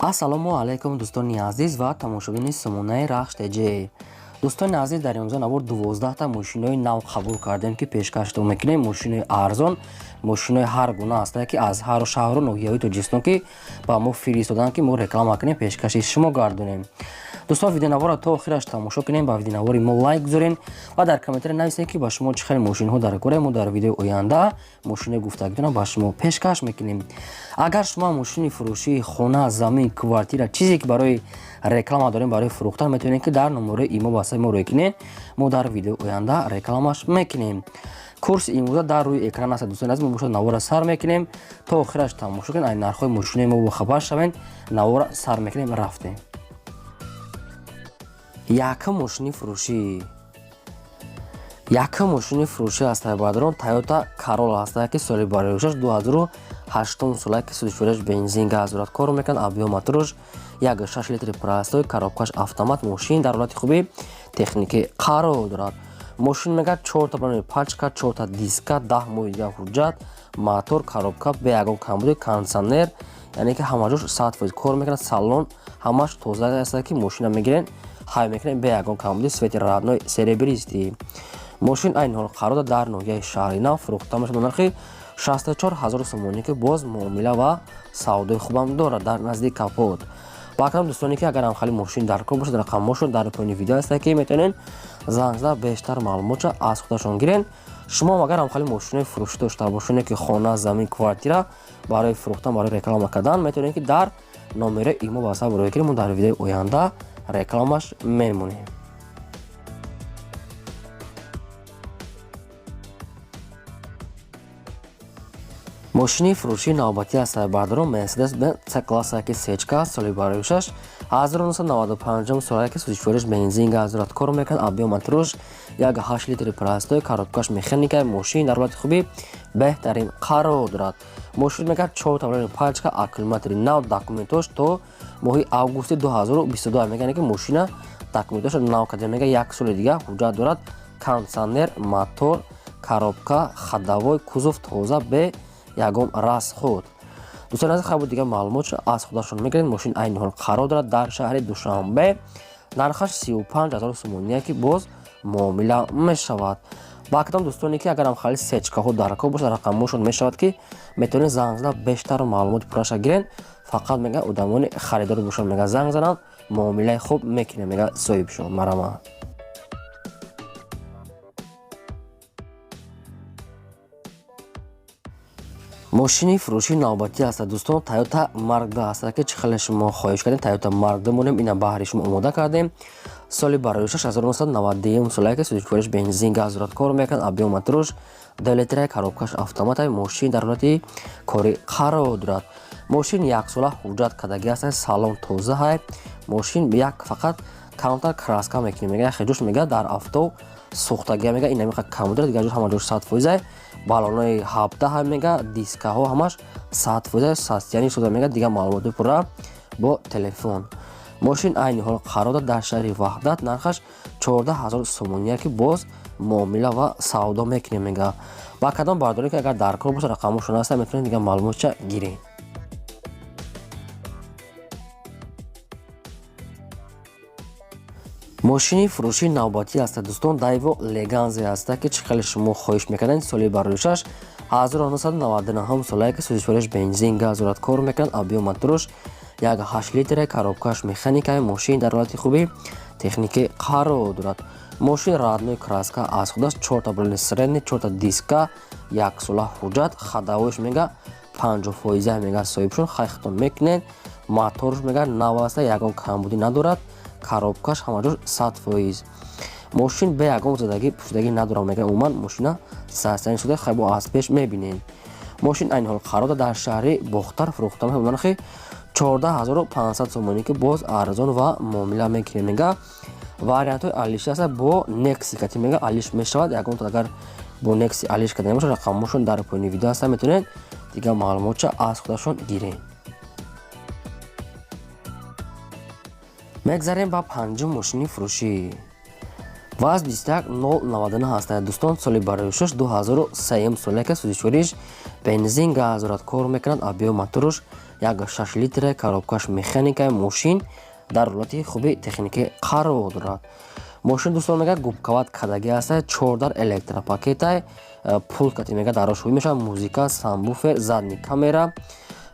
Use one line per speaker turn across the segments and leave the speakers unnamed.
Ассалому алайкум, дӯстони азиз ва тамошобини сомонаи Рахш ТЖ. Дӯстони азиз, дар имрӯза навор 12та мошинои нав қабул кардем, ки пешкаштон мекунем. Мошинои арзон, мошинои ҳар гуна ҳастанд, ки аз ҳару шаҳру ноҳияҳои Тоҷикистон, ки ба мо фиристоданд, ки мо реклама кунем, пешкаши шумо гардонем. Дӯстон, видеонаворро то охираш тамошо кунем, ба видеонавори мо лайк гузорем ва дар комментария нависем, ки ба шумо чӣ хел мошинҳо дар кора. Мо дар видеои оянда мошинои гуфтагитонро ба шумо пешкаш мекунем. Агар шумо мошини фурӯшии хона, замин, квартира, чизе ки барои реклама дорем, барои фурӯхтан, метавонед, ки дар номерои имо васаи мо рӯй кунед. Мо дар видеои оянда рекламаш мекунем. Курси имрӯза дар рӯи экран аст. Дӯстони азиз, мо бошад навора сар мекунем, то охираш тамошо кунед, ай нархҳои мошинои мо бохабар шавед. Навора сар мекунем, рафтем. Якум мошини фурӯшӣ, якум мошини фурӯшӣ аст, бародарон, Тойота Карола ҳаст, ки соли бароишаш 2008 сола, ки сӯзишвориаш бензин, газ дорад, кор мекунад. Объём мотораш 1,6 литри простой, коробкаш автомат. Мошин дар ҳолати хуби техникӣ қарор дорад. Мошин мегӯяд чорта балони пачка, чорта диска, 10 моҳи дигар ҳуҷҷат, мотор, коробка бе ягон камбуди, кондитсионер, яъне ки ҳамаҷош 100% кор мекунад. Салон ҳамаш тоза аст, ки мошина мегирен, ҳай мекунем, бе ягон камбуди, цвети родной серебристый. Мошин айни ҳол қарор дорад дар ноҳияи Шаҳри Нав, фурӯхта мешавад ба нархи 64 ҳазору сомонӣ, ки боз муомила ва савдои хубам дорад, дар назди капот. Ба кадом дӯстоне ки агар ҳамхали мошин дар кор бошад, рақамҳошон дар поёни видео ҳаст, ки метавонед занг зада, бештар маълумотша аз худашон гирен. Шумо агар ҳамхали мошинои фурӯшӣ дошта бошед, ки хона, замин, квартира барои фурӯхтан, барои реклама кардан, метавонед, ки дар номерои имо васап рӯй кунед. Мо дар видеои оянда рекламаш мемонем. Мошини фурӯшии навбатӣ аст, бародарон, Мерседес Бенз С класса, ки сечка, соли бароишаш 1995 сола, ки сӯзишвориш бензин, газ дорад, кор мекунад. Объём мотораш 1,8 литри простой, коробкаш механика. Мошин дар ҳолати хуби беҳтарин қарор дорад. Мошин мегӯяд чорта балони пачка, аккумулятори нав, документош то моҳи августи 2022 мегӯяд, ки мошина документоша нав карда, мегӯяд як соли дига ҳуҷҷат дорад. Кондитсионер, мотор, коробка, ходовой, кузов тоза, бе ягон расход. Дӯстони азиз, хабу дигар маълумотшо аз худашон мегиред. Мошин айни ҳол қарор дорад дар шаҳри Душанбе, нархаш 35 ҳазор сомония, ки боз муомила мешавад. Ба кадом дӯстоне ки агарам хали сечкаҳо дар кор бошад, рақамҳошон мешавад, ки метавонед занг зада, бештар маълумоти пурраша гирен. Фақат мега одамони харидор бошанд, мега занг зананд, муомилаи хуб мекунем, мега соҳибшон. Марҳамат. Мошини фурӯшии навбатӣ аст, дӯстон, Тойота Марк 2 аст, ки чӣ хеле шумо хоҳиш кардем, Тойота Марк 2 монем, ина баҳри шумо омода кардем. Соли бароишаш 1991 сола, ки сӯзишвориш бензин, газ дорад, кор мекунад. Объём мотораш 2 литра, коробкаш автомат. Мошин дар ҳолати корӣ қарор дорад. Мошин яксола ҳуҷҷат кардагӣ аст, салон тоза ҳай. Мошин як фақат камтар краска мекунем, мега хеҷош, мега дар авто сӯхтагия, мега ин намиқа кам дорад, дигар ҷош ҳама ҷош 100%. Балонои 17 мега, дискаҳо ҳамаш 100% состояние шуда. Мега дигар маълумоти пурра бо телефон. Мошин айни ҳол қарор дорад дар шаҳри Ваҳдат, нархаш 14 ҳазор сомония, ки боз муомила ва савдо мекунем, мега. Ба кадом бардоре ки агар дар кор бошад, рақамҳошон ҳаста, метавонед дигар маълумотша гиред. Мошини фурӯшии навбатӣ аст, дӯстон, Дайво Леганзе аст, ки чӣ хеле шумо хоҳиш мекардед. Соли бароишаш 1999 сола, ки сӯзишвориш бензин, газ дорад, кор мекунад. Объём мотораш 1,8 литра, коробкаш механика. Мошин дар ҳолати хуби техникӣ қарор дорад. Мошин родной краска аз худаш, чорта балони средний, чорта диска, яксола ҳуҷҷат, ходовойш мега 50 фоиза, мега соҳибшон, хайхтон мекунед. Моторш мега нав аста, ягон камбудӣ надорад, коробкаш ҳамаҷош 100%. Мошин бе ягон задагӣ пӯшидагӣ надорад, мега умуман мошина состояние шуда, хайбо аз пеш мебинед. Мошин айни ҳол қарор дорад дар шаҳри Бохтар, фурӯхта мешавад ба нархи 14 500 сомонӣ, ки боз арзон ва муомила мекунем. Мега вариантҳои алиши аста, бо Некси кати мега алиш мешавад. Ягон агар бо Некси алиш карда бошад, рақамҳошон дар поёни видео ҳаста, метавонед дигар маълумотша аз худашон гиред. Мегзарем ба панҷум мошини фурӯшӣ. ВАЗ 21099 ҳаст, дӯстон, соли бароишаш 2003 сола, ки сӯзишвориш бензин, газ дорад, кор мекунад. Объём мотораш 1,6 литре, коробкаш механика. Мошин дар ҳолати хуби техникӣ қарор дорад. Мошин, дӯстон, мега губковать кардагӣ аста, чордар электропакетай, пул кати мега дарош ҳуй мешавад, музыка, сабвуфер, задний камера.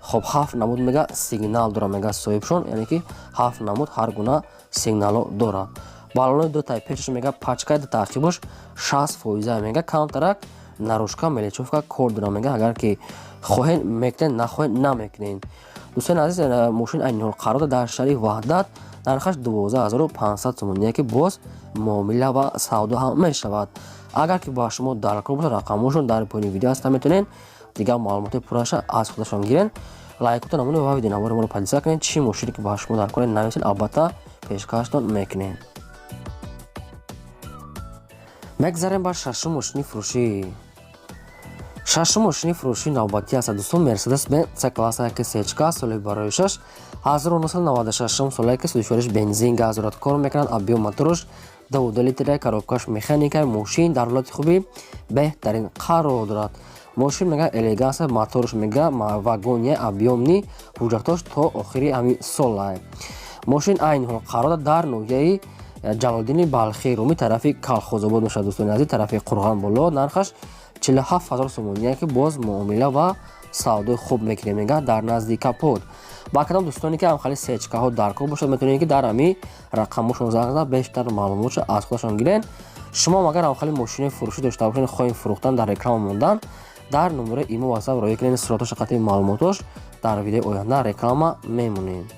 Хоб, ҳафт намуд мега сигнал дорад, мега соҳибшон, яъне ки ҳафт намуд ҳар гуна сигнало дорад. Баллони дутаи пешаш мега пачкай, таъқибош 60 фоиза мега, камтарак наружка, мелочёвка кор дорад мега. Агар ки хоҳед, мекунед, нахоҳед, намекунед. Дӯстони азиз, мошин айни ҳол қарор дорад дар шаҳри Ваҳдат, нархаш 12 500 сомоние, ки боз муомила ва савдо ҳам мешавад. Агар ки ба шумо даркор бошад, рақамҳошон дар поёни видео ҳаста, метавонед дигар маълумоти пурраша аз худашон гирен. Лайкото намуна ва видеонавори моро подписаться кунед. Чӣ мошине ки ба шумо даркор, нависед, албатта пешкаштон мекунем. Мегзарем ба шашум мошини фурӯшӣ. Шашум мошини фурӯшии навбатӣ аст, дӯстон, Мерседес Бенз С класса ки сечка, соли барои шаш 1996 солае, ки сӯзишвориш бензин, газ дорад, кор мекунад, объём моторш 2,2 литра, коробкаш механика. Мошин дар ҳолати хуби беҳтарин қарор дорад. Мошин мега элеганса, моторш мега вагония, объёмный, ҳуҷҷатош то охири ҳамин солае. Мошин айни ҳол қарор дорад дар ноҳияи Ҷалолиддини Балхӣ, Румӣ, тарафи Калхозобод мешавад, дӯстони азиз, тарафи Қурған боло. Нархаш 47 000 сомоние, ки боз муомила ва савдои хуб мекунем, мега дар назди капот. Ба кадом дӯстоне ки ҳамхали сечкаҳо даркор бошад, метавонед ки дар ҳамин рақамҳошон занг зада, бештар маълумотшо аз худашон гирен. Шумо агар ҳамхали мошинои фурӯшӣ дошта бошед, хоҳем фурӯхтан, дар реклама мондан, дар номерои имо, ватсап роя кунед, суратоша қатъи маълумотош дар видеои оянда реклама мемонем.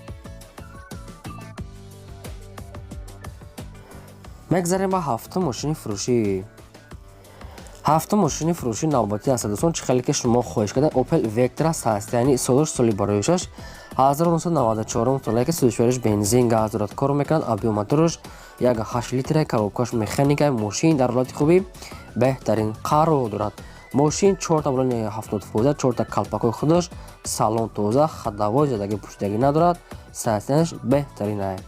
Мегзарем ба ҳафтум мошини фурӯшӣ. Ҳафтум мошини фурӯшии навбатӣ аст, дӯстон, чӣ хеле ки шумо хоҳиш кардед, Опел Вектра, состояние созош, соли барои шаш 1994 солае, ки сӯзишвориш бензин, газ дорад, кор мекунад, объём моторш 1,8 литра, коробкаш механика. Мошин дар ҳолати хуби беҳтарин қарор дорад. Мошин чорта балони 70 фоиза, чорта калпакҳои худаш, салон тоза, ходовой задагӣ пӯшидагӣ надорад, состоянияш беҳтаринае.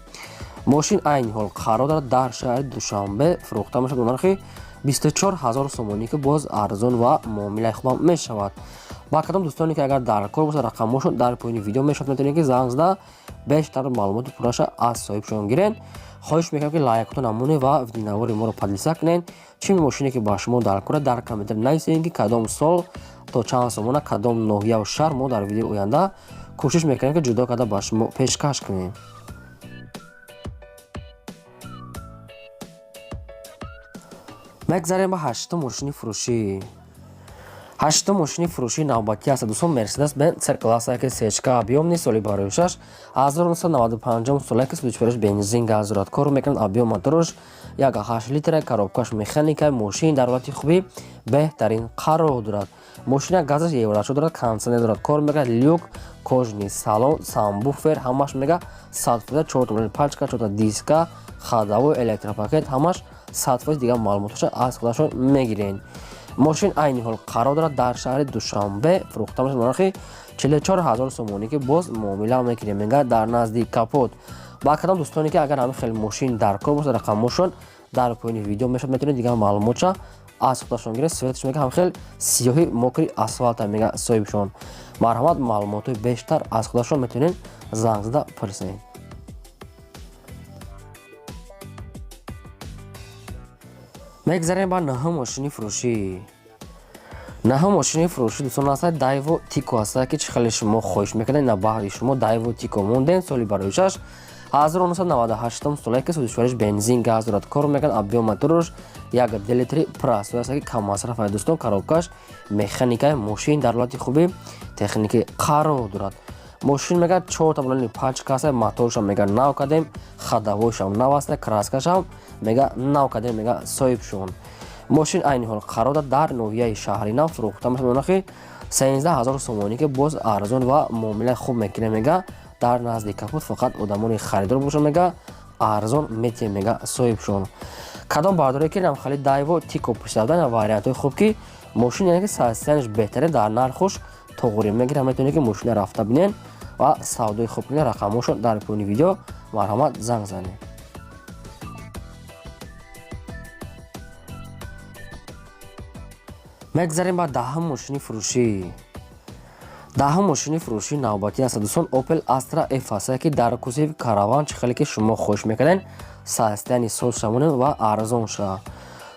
Мошин айни ҳол қарор дорад дар шаҳри Душанбе, фурӯхта мешавад бо нархи 24 000 сомонӣ, ки боз арзон ва муомилаи хубам мешавад. Ба кадом дӯстоне ки агар даркор бошад, рақамҳошон дар поёни видео мешавад, метавонед ки занг зада, бештар маълумоти пурраша аз соҳибшон гирен. Хоҳиш мекунам, ки лайкото намонед ва видеонавори моро подписаться кунед. Чӣ мошине ки ба шумо даркор, дар комментар нависед, ки кадом сол, то чанд сомона, кадом ноҳияву шаҳр. Мо дар видеои оянда кӯшиш мекунем, ки ҷудо карда ба шумо пешкаш кунем. Мегзарем ба ҳаштум мошини фурӯшӣ. Ҳаштум мошини фурӯшии навбатӣ аст, дӯстон, Мерседес Бенз С класса ки сечка, объёмный, соли барои шаш 1995 солае, ки сӯзишвориш бензин, газ дорад, кор мекунад, объём моторш 1,8 литра, коробкаш механика. Мошин дар ҳолати хуби беҳтарин қарор дорад. Мошина газаш еврочор дорад, кондитсионер дорад, кор мекунад, люк, кожаный салон, сабвуфер ҳамаш мега 100 фоиза, чорта пачка, чорта диска, ходовой, электропакет ҳамаш 100 фоиз. Дигар маълумотоша аз худашон мегирен. Мошин айни ҳол қарор дорад дар шаҳри Душанбе, фурӯхта мешавад бо нархи 44 000 сомонӣ, ки боз муомила мекунем, мега дар назди капот. Ба кадом дӯстоне ки агар ҳамин хел мошин даркор бошад, рақамҳошон дар поёни видео мешавад, метавонед дигар маълумотша аз худашон гиред. Цветаш мега ҳамхел сиёҳи мокри асфалта, мега соҳибшон. Марҳамат, маълумотҳои бештар аз худашон метавонед занг зада пурсед. Мегзарем ба наҳум мошини фурӯшӣ. Наҳум мошини фурӯшӣ, дӯстон, аст Дайво Тико аст, ки чӣ хеле шумо хоҳиш мекардед, на баҳри шумо Дайво Тико мондем, соли барои шаш 1998 солае, ки сӯзишвориш бензин, газ дорад, кор мекунад, объём моторш 1,2 литри простой аст, ки каммасраф аст, дӯстон, коробкаш механика. Мошин дар ҳолати хуби техникӣ қарор дорад. Мошин мега чорта балони пачка аст, моторшам мега нав кардем, ходовойшам нав аст, краскашам мега нав кардем, мега соҳибшон. Мошин айни ҳол қарор дорад дар ноҳияи Шаҳри Нав, фурӯхта мешавад бо нархи 13 000 сомонӣ, ки боз арзон ва муомилаи хуб мекунем, мега дар назди капот фақат одамони харидор бошад, мега арзон метиҳем, мега соҳибшон. Кадом бардоре ки намхали Дайво Тико пурсида, вариантҳои хуб, ки мошин яъне ки состоянияш беҳтарин, дар нархуш тоғрӣ мегирад, метавонед ки мошина рафта бинен ва савдои хуб кунед. Рақамҳошон дар поёни видео, марҳамат, занг занед. Мегзарем ба даҳум мошини фурӯшӣ. Даҳум мошини фурӯшии навбатӣ аст, дӯстон, Opel Astra F аст, ки дар кузови караван, чӣ хеле ки шумо хоҳиш мекардем, состояние соз шавонем ва арзон шавад.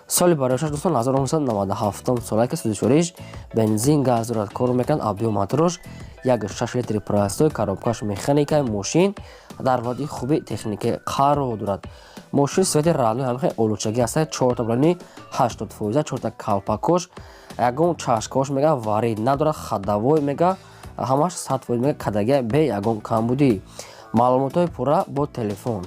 Соли барояшаш, дӯстон, 1997 сола, ки сӯзишвориш бензин, газ дорад, кор мекунад. Объём мотораш 1,6 литри простой, коробкаш механика. Мошин дар ҳолати хуби техникӣ қарор дорад. Мошин цвети родной, ҳамихе олучагӣ аст. Чорта балони 80%, чорта калпакош, ягон чашкаош мега варид надорад. Ходовой мега ҳамаш 100% мега кадагия, бе ягон камбудӣ. Маълумотҳои пурра бо телефон.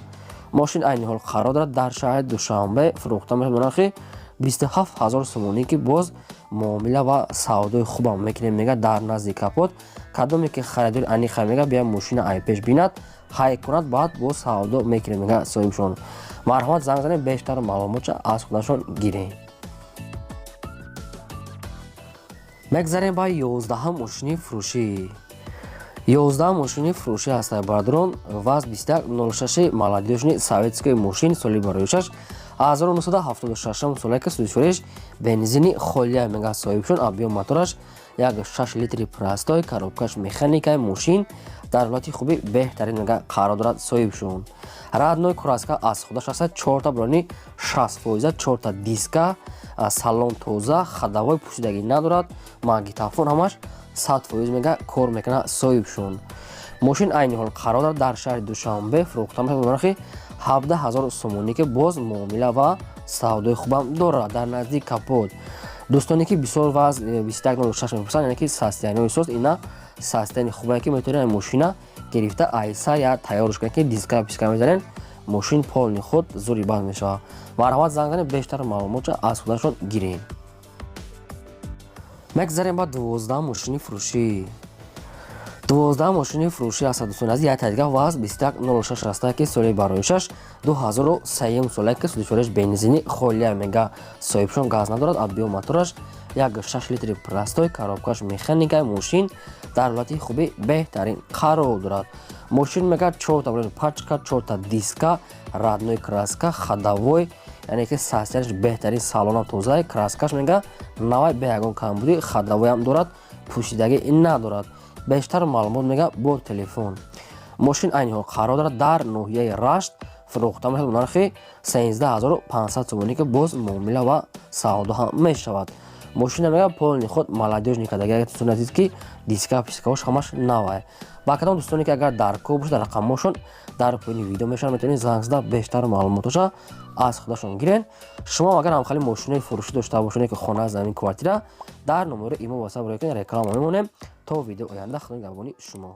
Мошин айни ҳол қарор дорад дар шаҳри Душанбе, фурӯхта мешавад нархи 27 ҳазор сомонӣ, ки боз муомила ва савдои хубам мекунем, мега, дар назди капот. Кадоме ки харидори аниқа, мега, бия мошина айпеш бинад, ҳай кунад, баъд боз савдо мекунем, мега соҳибшон. Марҳамат, занг занед, бештар маълумотша аз худашон гирем. Мегзарем ба 11-ҳам мошини фурӯшӣ. 11-ам мошини фурӯшӣ ҳастад, бародарон, ВАЗ 2106, молодёжный советский мошин, соли бароишаш 1976 соле, ки сӯзишвориш бензини холия, мега соҳибшон. Объём мотораш 1,6 литри простой, коробкаш механика. Мошин дар ҳолати хуби беҳтарин, мега, қарор дорад соҳибшон. Родной краска аз худаш аст, чорта балони 60%, чорта диска, салон тоза, ходовой пӯшидагӣ надорад, магнитофон ҳамаш 100% мега кор мекунад соҳибшон. Мошин айни ҳол қарор дорад дар шаҳри Душанбе, фурӯхта мешавад ба нархи 17 ҳазор сомонӣ, ки боз муомила ва савдои хубам дорад, дар назди капот. Дӯстоне ки бисёр ВАЗ 2106 мепурсанд, яъне ки состояниҳои соз, ина состояние хубае, ки метавонед мошина гирифта айса я тайёрш кунед, ки диска писка мезанед, мошин полный худ зури банд мешавад. Марҳамат, занг занед, бештар маълумотша аз худашон гирем. Мегзарем ба 12-ам мошини фурӯшӣ. 12-ам мошини фурӯшӣ аст, дӯстони азиз, як дигар ВАЗ 2106 аста, ки соли бароишаш 2003 соле, ки сӯзишвориш бензини холия, мега соҳибшон, газ надорад. Объём мотораш 1,6 литри простой, коробкаш механика. Мошин дар ҳолати хуби беҳтарин қарор дорад. Мошин мега чорта пачка, чорта диска, родной краска, ходовой, яъне ки состоянияш беҳтарин, салонам тоза, краскаш мега навай, бе ягон камбудӣ, ходовойам дорад, пӯшидагӣ надорад. Бештар маълумот мега бо телефон. Мошин айни ҳол қарор дорад дар ноҳияи Рашт, фурӯхта мешавад ба нархи 13 500 сомонӣ, ки боз муомила ва савдо ҳам мешавад. Мошина мега полный худ молодёжный кардагӣ, дӯстони азиз, ки диска пискаош ҳамаш навай. Ба кадом дӯстоне ки агар дар кор бошад, рақамҳошон дар поёни видео мешавад, метавонед занг зада бештар маълумотоша аз худашон гирен. Шумо агар ҳамхели мошинои фурӯшӣ дошта бошед, ки хона, замин, квартира, дар номерои имо васа барои реклама мемонем. То видео оянда, худо нигаҳбони шумо.